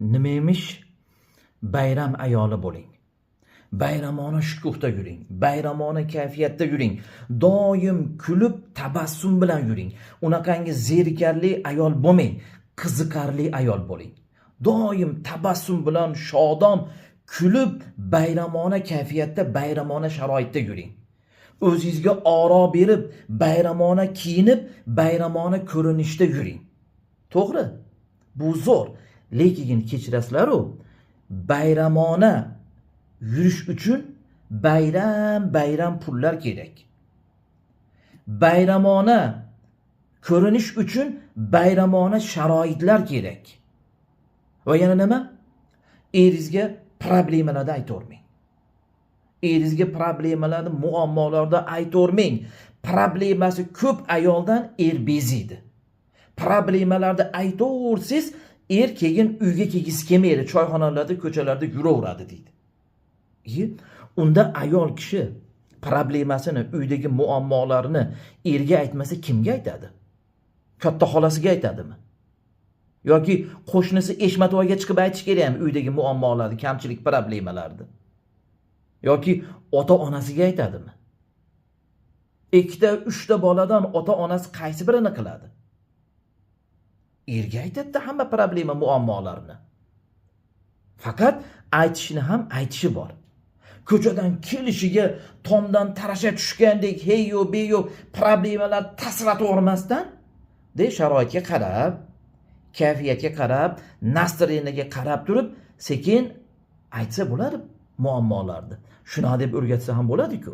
Nima emish? Bayram ayoli bo'ling. Bayramona shukuhda yuring, bayramona kayfiyatda yuring, doim kulib, tabassum bilan yuring. Unaqangi zerikarli ayol bo'lmang, qiziqarli ayol bo'ling. Doim tabassum bilan, shodon, kulib, bayramona kayfiyatda, bayramona sharoitda yuring. O'zingizga oro berib, bayramona kiyinib, bayramona ko'rinishda yuring. To'g'ri, bu zo'r, lekin kechirasizlar-u, bayramona yurish uchun bayram bayram pullar kerak. Bayramona ko'rinish uchun bayramona sharoitlar kerak. Va yana nima? Eringizga problemalarni aytavermang. Eringizga problemalarni, muammolarni aytavermang. Problemasi ko'p ayoldan er beziydi. Problemalarni aytaversangiz, er keyin uyga kelgisi kelmaydi, choyxonalarda, ko'chalarda yuraveradi deydi. Unda ayol kishi problemasini, uydagi muammolarini erga aytmasa, kimga aytadi? Katta xolasiga aytadimi? Yoki qo'shnisi Eshmatoyga chiqib aytish kerakmi uydagi muammolarni, kamchilik, problemalarni? Yoki ota onasiga aytadimi? Ikkita, uchta boladan ota onasi qaysi birini qiladi? Erga aytadida hamma problema, muammolarni. Faqat aytishni ham aytishi bor. Ko'chadan kelishiga tomdan tarasha tushgandek hey-yo beyo problemalar tasratib de, sharoitga qarab, kayfiyatga qarab, настроение ga qarab turib, sekin aytsa bo'ladi muammolarni. Shunaqa deb o'rgatsa ham bo'ladi-ku.